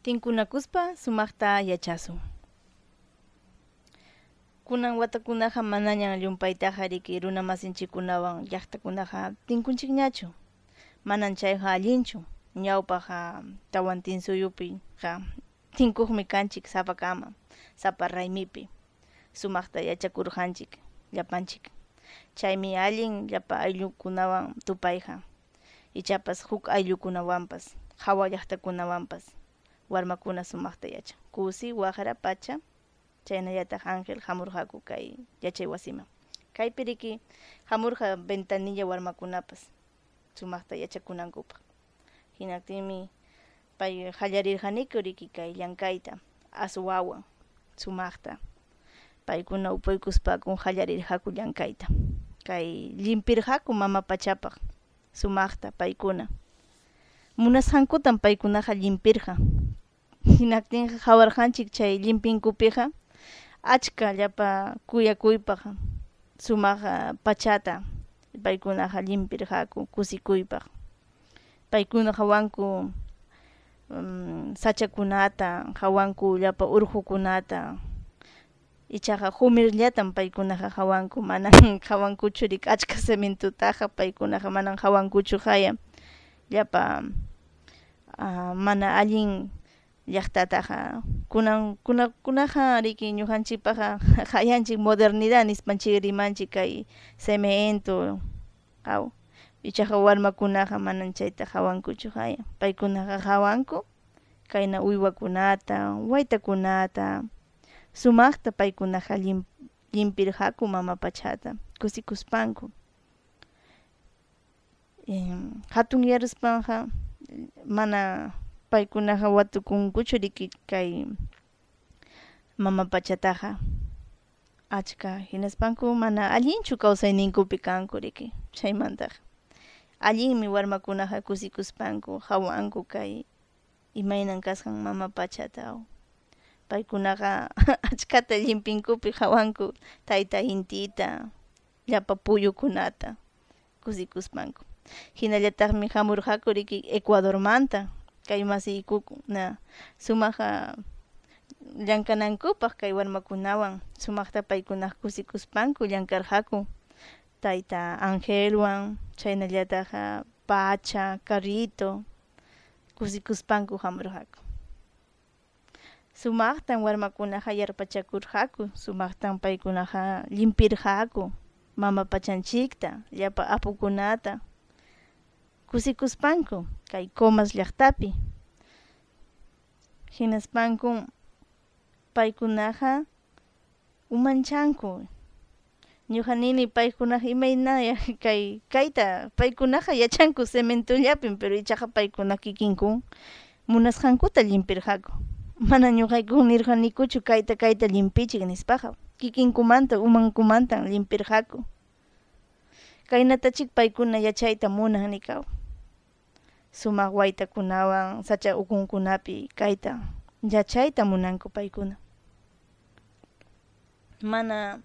Tinkunakuspa sumaqta yachasun. Kunan watakunaqa manañan llumpaytaqa riki runa masinchikkunawan llaqtakunaqa tinkunchikñachu. Manan chayqa allinchu. Ñawpaq Tawantinsuyupiqa tinkuqmi kanchik sapakama, sapa raymipi. Sumaqta yachakurqanchik llapanchik. Chaymi allin llapa ayllukunawan tupayqa. Ichapas huk ayllukunawanpas, hawa llaqtakunawanpas warmakuna sumaqta yachan. Kusi, Waqra, Pacha, chaynallataq Ángel hamurqaku kay yachay wasiman. Kaypi riki hamurqa Ventanilla warmakunapas sumaqta yachakunankupaq. Hinaptinmi pay qallarirqaniku riki kay llankayta aswawan sumaqta. Paykuna upuykuspaku qallarirqaku llankayta. Kay llimpirqaku mama pachapaq sumaqta paykuna. Munasqankutan paykunaqa llimpirqa. Hinaptinqa qhawarqanchik chay llimpinkupiqa achka llapa kuyakuypaq sumaq pachata paykunaqa llimpirqaku kusikuypaq. Paykuna qhawanku sachakunata, qhawanku llapa urqukunata. Ichaqa humirllatan paykunaqa qhawanku, manan qhawankuchu riki achka cementutaqa paykunaqa manan qhawankuchu haya llapa mana allin llaqtataqa. Kunan kunaqa riki ñuqanchikpaqa hayanchik modernidad nispanchik rimanchik kay cemento aw. Ichaqa warmakunaqa manan chayta qhawankuchu haya. Paykunaqa qhawanku kayna uywakunata, waytakunata. Sumaqta paykunaqa llimpirqaku mama pachata kusikuspanku. Hatunyaruspanqa mana paykunaqa watukunkuchu riki kay mama pachataqa achka hinaspanku mana allinchu kawsayninkupi kanku riki chaymantaqa. Allinmi warmakunaqa kusikuspanku qhawanku kay imaynan kasqan mama pachata. Paykunaqa achkata llimpinkupi qhawanku tayta intita, llapa puyukunata kusikuspanku. Hinallataqmi hamurqaku riki Ecuadormanta kay masiykukuna sumaq llankanankupaq kay warmakunawan sumaqta paykuna kusikuspanku llankarqaku tayta Angelwan chaynallataq Pacha, Carrito kusikuspanku hamurqaku. Sumaqtan warmakunaqa yarpachakurqaku, sumaqtan paykunaqa llimpirqaku mama pachanchikta, llapa apukunata kusikuspanku kay Comas llaqtapi. Hinaspanku paykunaqa umanchanku. Ñuqa nini paykunaqa imayna kay kayta paykunaqa yachanku cementollapim, pero ichaqa paykuna kikinku munasqankuta llimpirqaku. Mana ñuqayku nirqanikuchu kayta kayta llimpichik nispaqa. Kikinkumanta umankumantan llimpirqaku. Kaynatachik paykuna yachayta munan nikaw. Sumaq waytakunawan sacha ukunkunapi kayta yachayta munanku paykuna. Mana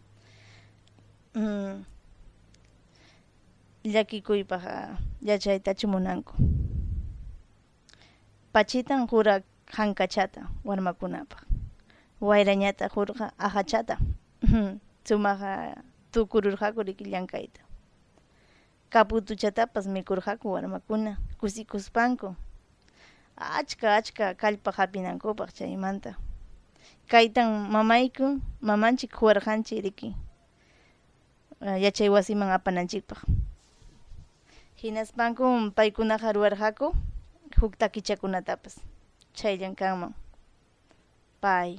llakikuypaq yachaytachu munanku. Pachitan qura hankachata warmakunapaq. Wayrañataq qurqa aqachata. Sumaq tukururqaku riki llankayta. Kaputuchatapas mikurqaku warmakuna kusikuspanku. Achka achka kallpa hapinankupaq chaymanta. Kaytan mamayku mamanchik quwarqanchik riki yachay wasiman apananchikpaq. Hinaspanku paykunaqa ruwarqaku huk takichakunatapas. Chayllan kanman. Pay.